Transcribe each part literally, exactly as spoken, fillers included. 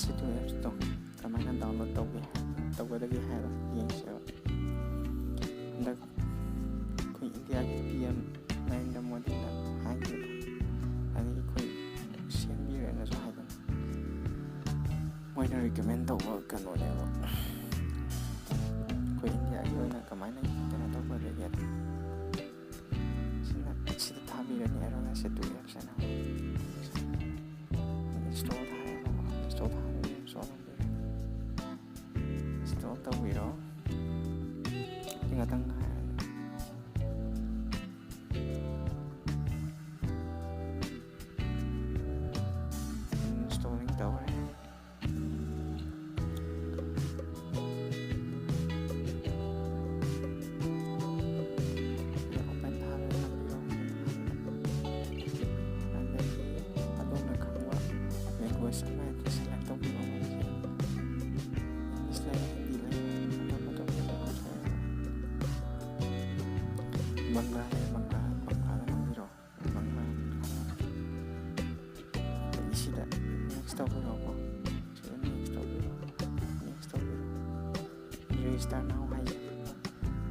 ꯁꯤꯗꯨ ꯑꯦꯞꯁꯇꯣ ꯀꯃꯥꯏꯅ ꯗꯥꯎꯟꯂꯣꯗ ꯇꯧꯒꯦ, ꯇꯧꯒꯗꯒꯦ ꯍꯥꯏꯕ ꯌꯦꯡꯁꯦꯕ꯫ ꯍꯟꯗꯛ ꯑꯩꯈꯣꯏ ꯏꯟꯗꯤꯌꯥꯒꯤ ꯄꯤ ꯑꯦꯝ ꯅꯔꯦꯟꯗ꯭ꯔ ꯃꯣꯗꯤꯅ ꯍꯥꯏꯈꯤꯕꯗꯣ, ꯑꯗꯒꯤ ꯑꯩꯈꯣꯏ ꯁꯦꯝꯕꯤꯔꯦꯅꯁꯨ ꯍꯥꯏꯕꯅꯤ꯫ ꯃꯣꯏꯅ ꯔꯤꯀꯃꯦꯟ ꯇꯧꯕ ꯀꯩꯅꯣꯅꯦꯕ, ꯑꯩꯈꯣꯏ ꯏꯟꯗꯤꯌꯥꯒꯤ ꯑꯣꯏꯅ ꯀꯃꯥꯏꯅ ꯀꯩꯅꯣ ꯇꯧꯒꯗꯒꯦ꯫ ꯁꯤꯅ, ꯁꯤꯗ ꯊꯥꯕꯤꯔꯅꯤ ꯑꯦꯔꯣ ꯑꯦꯁ ꯇꯨ ꯑꯦꯞꯁ ꯍꯥꯏꯅ꯫ ꯏꯟꯁꯇꯣꯜ ꯊꯥꯔꯦ, ꯏꯟꯁꯇꯣꯜ ꯊꯥꯔꯦ, ꯏꯟꯁꯇꯣꯜ ꯇꯧꯕꯤꯔꯣ꯫ ꯁꯤ ꯉꯥꯛꯇꯪ ꯉꯥꯏꯔꯒꯦ꯫ ꯏꯟꯁꯇꯣꯂꯤꯡ ꯇꯧꯔꯦ꯫ ꯑꯣꯄꯦꯟ ꯊꯥꯔꯒ ꯅꯝꯕꯤꯔꯣ꯫ ꯑꯗꯒꯤ ꯑꯗꯣꯝꯅ ꯈꯪꯕ ꯂꯦꯡꯒ꯭ꯋꯦꯖ ꯑꯃ ꯍꯦꯛꯇ ꯁꯦꯂꯦꯛ ꯇꯧꯕꯤꯔꯣ꯫ ꯏꯪꯂꯤꯁ ꯂꯩꯔꯦ, ꯍꯤꯟꯗꯤ ꯂꯩꯔꯦ, ꯑꯇꯣꯞ ꯑꯇꯣꯞꯄ ꯂꯩꯔꯦ꯫ ꯕꯪꯒ꯭ꯂꯥ ꯂꯩꯔꯦ, ꯕꯪꯒ꯭ꯂꯥ, ꯕꯪꯒ꯭ꯂꯥꯗ ꯅꯝꯕꯤꯔꯣ꯫ ꯕꯪꯒ꯭ꯂꯥ, ꯕꯪꯒ꯭ꯂꯥ꯫ ꯑꯗꯒꯤ ꯁꯤꯗ ꯅꯦꯛꯁ ꯇꯧꯕꯤꯔꯣꯀꯣ꯫ ꯁꯤꯗ ꯅꯦꯛꯁ ꯇꯧꯕꯤꯔꯣ, ꯅꯦꯛꯁ ꯇꯧꯕꯤꯔꯣ꯫ ꯔꯦꯖꯤꯁꯇꯔ ꯅꯥꯎ ꯍꯥꯏꯁꯦ꯫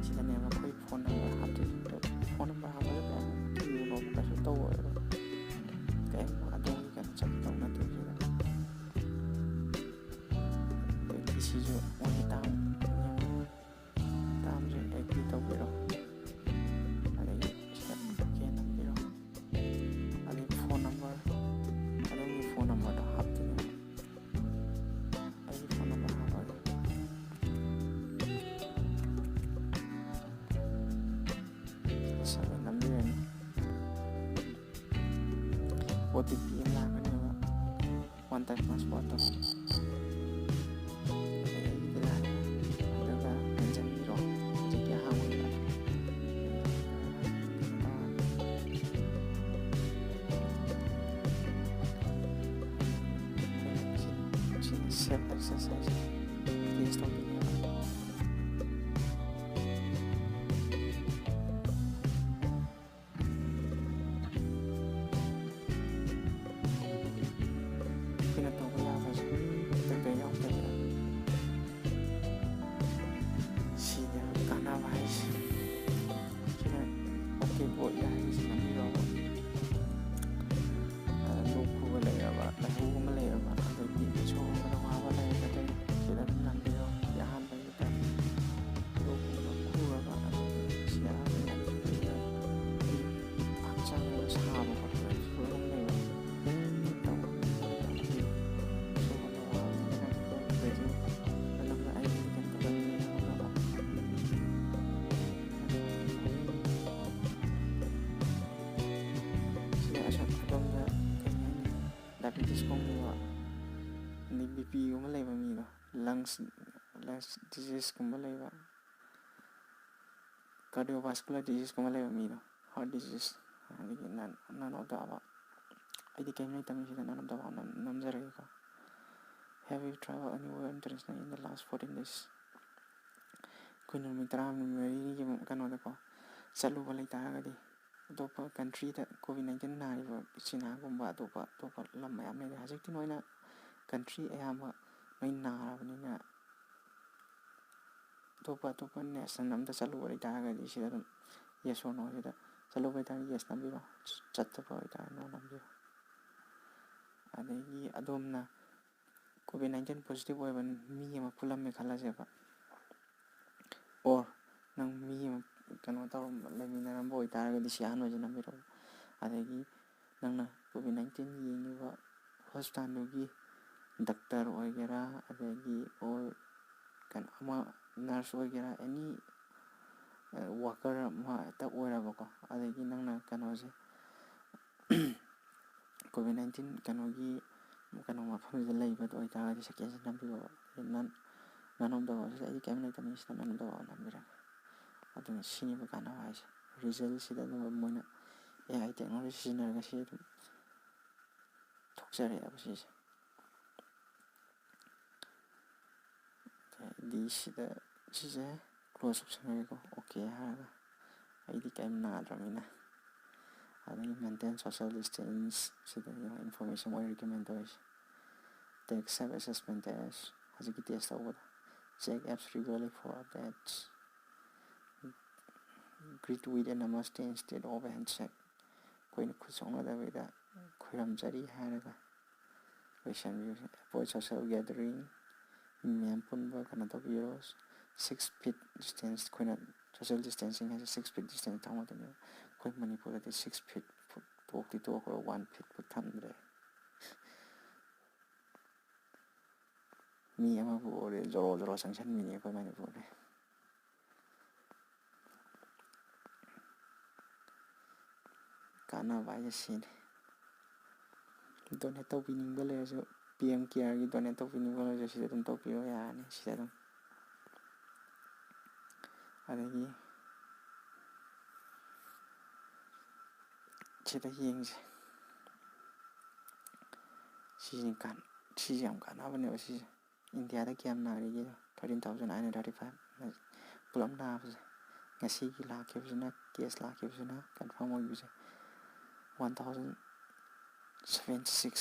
ꯁꯤꯗꯅꯦꯕ ꯑꯩꯈꯣꯏ ꯐꯣꯟ ꯅꯝꯕꯔ ꯍꯥꯞꯇꯣꯏꯁꯦ꯫ ꯑꯗꯣ ꯐꯣꯟ ꯅꯝꯕꯔ ꯍꯥꯞꯄꯁꯨ ꯀꯩꯝ ꯊꯤꯔꯨꯅꯣ, ꯀꯩꯁꯨ ꯇꯧꯔꯣꯏꯕ꯫ ꯀꯩꯝ ꯑꯗꯣꯝꯒꯤ ꯀꯩꯅꯣ ꯆꯠꯀꯗꯧ ꯅꯠꯇꯦ ꯁꯤꯗ꯫ ꯑꯗꯒꯤ ꯁꯤꯁꯨ ꯃꯣꯏꯒꯤ ꯇꯥꯝ ꯇꯥꯝꯁꯦ ꯑꯦꯒ꯭ꯔꯤ ꯇꯧꯕꯤꯔꯣ꯫ ꯑꯗꯒꯤ ꯁꯤꯗ ꯑꯣꯀꯦ ꯅꯝꯕꯤꯔꯣ꯫ ꯑꯗꯒꯤ ꯐꯣꯟ ꯅꯝꯕꯔ, ꯑꯗꯣꯝꯒꯤ ꯐꯣꯟ ꯅꯝꯕꯔꯗꯣ ꯍꯥꯞꯇꯣꯏꯅꯦꯕ꯫ ꯑꯩꯒꯤ ꯐꯣꯟ ꯅꯝꯕꯔ ꯍꯥꯞꯄꯒꯦ꯫ ꯁꯤꯗ ꯁꯕꯃꯤꯠ ꯅꯝꯕꯤꯔꯅꯤ꯫ ꯑꯣ ꯇꯤ ꯄꯤ ꯑꯃ ꯂꯥꯛꯀꯅꯦꯕ꯫ One time passwordꯇꯣ꯫ ꯑꯗꯨꯒ ꯃꯦꯟꯁꯤꯟꯕꯤꯔꯣ꯫ ꯍꯧꯖꯤꯛꯀꯤ ꯑꯍꯥꯟꯕꯒꯤꯗ꯫ ꯁꯤ, ꯁꯤ save access ꯍꯥꯏꯁꯦ꯫ Yes ꯇꯧꯕꯤꯔꯣ꯫ ꯑꯩꯈꯣꯏꯅ ꯇꯧꯕ ꯌꯥꯕꯁꯦ ꯗꯥꯏꯕꯦꯇꯤꯁꯀꯨꯝꯕ, ꯑꯗꯩ ꯕꯤ ꯄꯤꯒꯨꯝꯕ ꯂꯩꯕ ꯃꯤꯗꯣ, ꯂꯪꯁ ꯂꯪꯁ ꯗꯤꯖꯤꯁꯀꯨꯝꯕ ꯂꯩꯕ, ꯀꯥꯔꯗꯤꯑꯣꯚꯥꯁꯀꯨꯂꯔ ꯗꯤꯖꯤꯁꯀꯨꯝꯕ ꯂꯩꯕ ꯃꯤꯗꯣ, ꯍꯥꯔꯠ ꯗꯤꯖꯤꯁ, ꯑꯗꯒꯤ ꯅꯟ ꯅꯟ ꯑꯣꯐ ꯗ ꯑꯕꯞ꯫ ꯑꯩꯗꯤ ꯀꯔꯤꯝ ꯂꯩꯇꯕꯅꯤ ꯁꯤꯗ, ꯅꯟ ꯑꯣꯐ ꯗ ꯑꯕꯞ ꯅꯝꯖꯔꯒꯦꯀꯣ꯫ Have you traveled anywhere internationally in the last fourteen days? ꯑꯩꯈꯣꯏꯅ ꯅꯨꯃꯤꯠ ꯇꯔꯥꯅꯤ ꯃꯔꯤꯅꯤꯒꯤ ꯀꯩꯅꯣꯗꯀꯣ ꯆꯠꯂꯨꯕ ꯂꯩꯇꯥꯔꯒꯗꯤ, ꯑꯇꯣꯞꯄ ꯀꯟꯇ꯭ꯔꯤꯗ ꯀꯣꯚꯤꯠ ꯅꯥꯏꯟꯇꯤꯟ ꯅꯥꯔꯤꯕ ꯆꯤꯅꯥꯒꯨꯝꯕ, ꯑꯇꯣꯞꯄ ꯑꯇꯣꯞꯄ ꯂꯝ ꯃꯌꯥꯝ ꯂꯩꯔꯦ꯫ ꯍꯧꯖꯤꯛꯇꯤ ꯂꯣꯏꯅ ꯀꯟꯇ꯭ꯔꯤ ꯑꯌꯥꯝꯕ ꯂꯣꯏ ꯅꯥꯔꯕꯅꯤꯅ, ꯑꯇꯣꯞꯄ ꯑꯇꯣꯞꯄ ꯅꯦꯁꯟ ꯑꯝꯗ ꯆꯠꯂꯨꯕ ꯂꯩꯇꯥꯔꯒꯗꯤ ꯁꯤꯗ ꯑꯗꯨꯝ yes or no ꯁꯤꯗ ꯆꯠꯂꯨꯕ ꯂꯩꯇꯥꯔꯒꯗꯤ yes ꯅꯝꯕꯤꯔꯣ, ꯆꯠꯇꯕ ꯑꯣꯏꯇꯥꯔꯒꯗꯤ no ꯅꯝꯕꯤꯔꯣ꯫ ꯑꯗꯒꯤ ꯑꯗꯣꯝꯅ ꯀꯣꯚꯤꯠ ꯅꯥꯏꯟꯇꯤꯟ ꯄꯣꯖꯤꯇꯤꯚ ꯑꯣꯏꯕ ꯃꯤ ꯑꯃ ꯄꯨꯜꯂꯝꯃꯦ ꯈꯜꯂꯁꯦꯕ, ꯑꯣꯔ ꯅꯪ ꯃꯤ ꯑꯃ ꯀꯩꯅꯣ ꯇꯧꯔꯝꯕ, ꯂꯩꯃꯤꯟꯅꯔꯝꯕ ꯑꯣꯏꯇꯥꯔꯒꯗꯤ ꯁꯤ ꯑꯍꯥꯟꯕꯁꯦ ꯅꯝꯕꯤꯔꯛꯑꯣ꯫ ꯑꯗꯒꯤ ꯅꯪꯅ ꯀꯣꯚꯤꯠ ꯅꯥꯏꯟꯇꯤꯟ ꯌꯦꯡꯉꯤꯕ ꯍꯣꯁꯄꯤꯇꯥꯜꯗꯨꯒꯤ ꯗꯥꯛꯇꯔ ꯑꯣꯏꯒꯦꯔꯥ, ꯑꯗꯒꯤ ꯑꯣꯔ ꯀꯩꯅꯣ ꯑꯃ, ꯅꯔꯁ ꯑꯣꯏꯒꯦꯔꯥ, ꯑꯦꯅꯤ ꯋꯥꯀꯔ ꯑꯃ ꯍꯦꯛꯇ ꯑꯣꯏꯔꯕꯀꯣ, ꯑꯗꯒꯤ ꯅꯪꯅ ꯀꯩꯅꯣꯁꯦ ꯀꯣꯚꯤꯠ ꯅꯥꯏꯟꯇꯤꯟ ꯀꯩꯅꯣꯒꯤ ꯀꯩꯅꯣ ꯃꯐꯝꯁꯤꯗ ꯂꯩꯕ ꯑꯣꯏꯇꯥꯔꯒꯗꯤ ꯁꯦꯀꯦꯟꯁꯦ ꯅꯝꯕꯤꯔꯣ꯫ ꯅꯟ ꯅꯟ ꯑꯣꯐ ꯗ ꯑꯕꯞꯁꯤꯗ ꯑꯩꯗꯤ ꯀꯔꯤꯝ ꯂꯩꯇꯕꯅꯤ, ꯁꯤꯗ ꯅꯟ ꯑꯣꯐ ꯗ ꯑꯕꯞ ꯅꯝꯕꯤꯔꯒꯦ꯫ ꯑꯗꯨꯅ ꯁꯤꯅꯦꯕ ꯀꯥꯟꯅꯕ ꯍꯥꯏꯁꯦ꯫ ꯔꯤꯖꯜꯁꯤꯗ ꯑꯗꯨꯝ ꯃꯣꯏꯅ ꯑꯦ ꯑꯥꯏ ꯇꯦꯛꯅꯣꯂꯣꯖꯤ ꯁꯤꯖꯤꯟꯅꯔꯒ ꯁꯤ ꯑꯗꯨꯝ ꯊꯣꯛꯆꯔꯛꯑꯦꯕ ꯁꯤꯁꯦ꯫ ꯑꯗꯩꯗꯤ ꯁꯤꯗ ꯁꯤꯁꯦ ꯀ꯭ꯂꯣꯖ ꯇꯧꯁꯟꯈ꯭ꯔꯒꯦꯀꯣ, ꯑꯣꯀꯦ ꯍꯥꯏꯔꯒ꯫ ꯑꯩꯗꯤ ꯀꯔꯤꯝ ꯅꯥꯗ꯭ꯔꯕꯅꯤꯅ꯫ ꯑꯗꯒꯤ maintain social distance, ꯁꯤꯗ ꯌꯦꯡꯉꯣ, ꯏꯟꯐꯣꯔꯃꯦꯁꯟ ꯃꯣꯏ ꯔꯤꯀꯃꯦꯟ ꯇꯧꯔꯤꯁꯦ꯫ Take self assessment test, ꯍꯧꯖꯤꯛꯀꯤ ꯇꯦꯁ ꯇꯧꯕꯗꯣ꯫ Check apps regularly for updates. Greet with a namaste instead of a handshake. ꯑꯩꯈꯣꯏꯅ ꯈꯨꯠ ꯁꯣꯛꯅꯗꯕꯤꯗ ꯈꯨꯔꯨꯝꯖꯔꯤ ꯍꯥꯏꯔꯒ ꯂꯣꯏꯁꯤꯟꯕꯤꯔꯁꯤ꯫ Avoid social gathering, ꯃꯤ ꯃꯌꯥꯝ ꯄꯨꯟꯕ ꯀꯩꯅꯣ ꯇꯧꯕꯤꯔꯣ꯫ Six feet distance, ꯑꯩꯈꯣꯏꯅ social distancing ꯍꯥꯏꯁꯦ six feet distance ꯊꯝꯒꯗꯕꯅꯦꯕ꯫ ꯑꯩꯈꯣꯏ ꯃꯅꯤꯄꯨꯔꯗꯗꯤ six feet ꯐꯨꯠ ꯇꯣꯛꯇꯤ ꯇꯣꯛꯈ꯭ꯔꯣ, one feet ꯐꯨꯠ ꯊꯝꯗ꯭ꯔꯦ꯫ ꯃꯤ ꯑꯃꯕꯨ ꯑꯣꯏꯔꯦ ꯖꯣꯔꯣ ꯖꯣꯔꯣ ꯆꯪꯁꯟꯕꯤꯅꯤ ꯑꯩꯈꯣꯏ ꯃꯅꯤꯄꯨꯔꯗꯤ꯫ ꯀꯥꯟꯅꯕ ꯍꯥꯏꯁꯦ ꯁꯤꯅꯤ꯫ ꯗꯣꯅꯦꯠ ꯇꯧꯕꯤꯅꯤꯡꯕ ꯂꯩꯔꯁꯨ, ꯄꯤ ꯑꯦꯝ ꯀꯤꯌꯔꯒꯤ ꯗꯣꯅꯦꯠ ꯇꯧꯕꯤꯅꯤꯡꯕ ꯂꯩꯔꯁꯨ ꯁꯤꯗ ꯑꯗꯨꯝ ꯇꯧꯕꯤꯌꯣ, ꯌꯥꯔꯅꯤ ꯁꯤꯗ ꯑꯗꯨꯝ꯫ ꯑꯗꯒꯤ ꯁꯤꯗ ꯌꯦꯡꯁꯦ꯫ ꯁꯤꯁꯤꯅ ꯀꯥꯟ-, ꯁꯤꯁꯦ ꯌꯥꯝ ꯀꯥꯟꯅꯕꯅꯦꯕ꯫ ꯁꯤꯁꯦ ꯏꯟꯗꯤꯌꯥꯗ ꯀꯌꯥꯝ ꯅꯥꯔꯤꯒꯦ? Thirteen thousand nine hundred thirty five꯫ ꯄꯨꯂꯞ ꯅꯥꯕꯁꯦ, ꯉꯁꯤꯒꯤ ꯂꯥꯛꯈꯤꯕꯁꯤꯅ, ꯀꯦꯁ ꯂꯥꯛꯈꯤꯕꯁꯤꯅ ꯀꯟꯐꯥꯔꯝ ꯑꯣꯏꯕꯁꯦ one thousand seventy six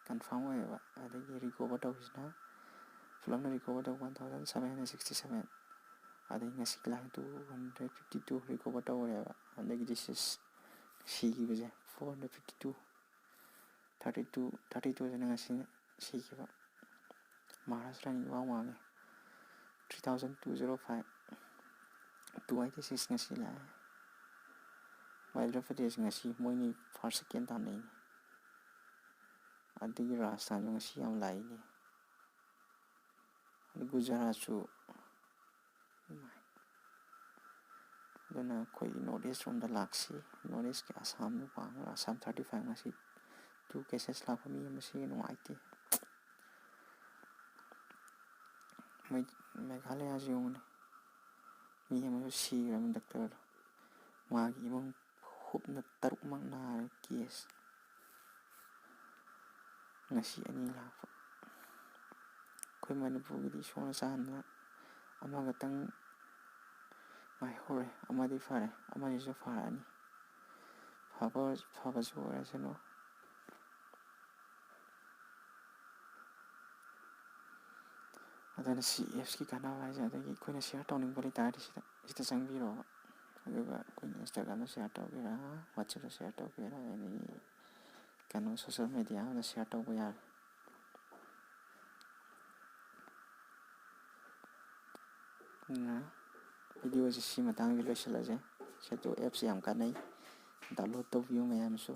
confirm ꯑꯣꯏꯌꯦꯕ꯫ ꯑꯗꯒꯤ ꯔꯤꯀꯣꯚꯔ ꯇꯧꯕꯁꯤꯅ, ꯄꯨꯂꯞꯅ ꯔꯤꯀꯣꯚꯔ ꯇꯧꯕ one thousand seven hundred sixty seven꯫ ꯑꯗꯩ ꯉꯁꯤ ꯂꯥꯛ two hundred fifty two recover ꯇꯧꯔꯦꯕ꯫ ꯑꯗꯒꯤ decision, ꯁꯤꯈꯤꯕꯁꯦ four hundred fifty two꯫ Thirty two, thirty twoꯁꯤꯅ ꯉꯁꯤ ꯁꯤꯈꯤꯕ꯫ ꯃꯍꯥꯔꯥꯁꯇ꯭ꯔꯅ ꯏꯋꯥꯡ ꯋꯥꯡꯉꯤ, three thousand two zero five꯫ Two eighty six ꯉꯁꯤ ꯂꯥꯛꯑꯦ꯫ ꯃꯙ꯭ꯌ ꯄ꯭ꯔꯗꯦꯁ ꯉꯁꯤ ꯃꯣꯏꯅꯤ first second ꯇꯥꯟꯅꯩꯅꯤ꯫ ꯑꯗꯒꯤ ꯔꯥꯖꯁꯊꯥꯟꯁꯨ ꯉꯁꯤ ꯌꯥꯝ ꯂꯥꯛꯏꯅꯦ꯫ ꯑꯗꯩ ꯒꯨꯖꯔꯥꯠꯁꯨ꯫ ꯑꯗꯨꯅ ꯑꯩꯈꯣꯏ North East ꯔꯣꯝꯗ ꯂꯥꯛꯁꯤ꯫ North Eastꯀꯤ ꯑꯁꯥꯝꯗ ꯄꯥꯡꯉꯒ, ꯑꯁꯥꯝ thirty five ꯉꯁꯤ two cases ꯂꯥꯛꯄ, ꯃꯤ ꯑꯃ ꯁꯤꯒꯤ ꯅꯨꯡꯉꯥꯏꯇꯦ꯫ ꯃꯣꯏ ꯃꯦꯘꯥꯂꯌꯥꯁꯤ ꯌꯦꯡꯉꯨꯅꯦ, ꯃꯤ ꯑꯃꯁꯨ ꯁꯤꯈ꯭ꯔꯕꯅꯤ ꯗꯥꯛꯇꯔꯗꯣ꯫ ꯃꯥꯒꯤ ꯏꯃꯨꯡ ꯍꯨꯞꯅ ꯇꯔꯨꯛꯃꯛ ꯅꯥꯔꯦ ꯀꯦꯁ꯫ ꯉꯁꯤ ꯑꯅꯤ ꯂꯥꯛꯄ꯫ ꯑꯩꯈꯣꯏ ꯃꯅꯤꯄꯨꯔꯒꯤꯗꯤ ꯏꯁꯣꯔꯅ ꯆꯥꯟꯗꯅ ꯑꯃꯈꯛꯇꯪ ꯉꯥꯏꯍꯧꯔꯦ꯫ ꯑꯃꯗꯤ ꯐꯔꯦ, ꯑꯃꯁꯤꯁꯨ ꯐꯔꯛꯑꯅꯤ꯫ ꯐꯕ, ꯐꯕꯁꯨ ꯑꯣꯏꯔꯁꯅꯨ꯫ ꯑꯗꯨꯅ ꯁꯤ ꯑꯦꯞꯁꯀꯤ ꯀꯥꯟꯅꯕ ꯍꯥꯏꯁꯦ, ꯑꯗꯒꯤ ꯑꯩꯈꯣꯏꯅ ꯁꯤꯌꯔ ꯇꯧꯅꯤꯡꯕ ꯂꯩꯇꯥꯔꯗꯤ ꯁꯤꯗ, ꯁꯤꯗ ꯆꯪꯕꯤꯔꯣꯕ꯫ ꯑꯗꯨꯒ ꯑꯩꯈꯣꯏꯅ Instagramꯗ ꯁꯤꯌꯔ ꯇꯧꯒꯦꯔꯥ, WhatsAppꯇ ꯁꯤꯌꯔ ꯇꯧꯒꯦꯔꯥ, ꯑꯦꯅꯤ ꯀꯩꯅꯣ, social media ꯑꯃꯗ ꯁꯤꯌꯔ ꯇꯧꯕ ꯌꯥꯔꯦ꯫ ꯑꯗꯨꯅ videoꯁꯦ ꯁꯤ ꯃꯇꯥꯡꯗ ꯂꯣꯏꯁꯤꯜꯂꯁꯦ꯫ ꯁꯦꯇꯨ ꯑꯦꯞꯁꯦ ꯌꯥꯝ ꯀꯥꯟꯅꯩ, download ꯇꯧꯕꯤꯌꯨ ꯃꯌꯥꯝꯁꯨ꯫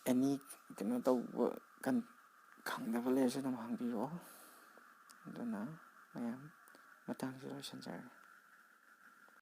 ꯑꯦꯅꯤ ꯀꯩꯅꯣ ꯇꯧꯕ ꯀꯟ-, ꯈꯪꯗꯕ ꯂꯩꯔꯁꯨ ꯑꯗꯨꯝ ꯍꯪꯕꯤꯔꯛꯑꯣ꯫ ꯑꯗꯨꯅ ꯃꯌꯥꯝ, ꯃꯇꯥꯡꯁꯤꯗ ꯂꯣꯏꯁꯤꯟꯖꯔꯒꯦ꯫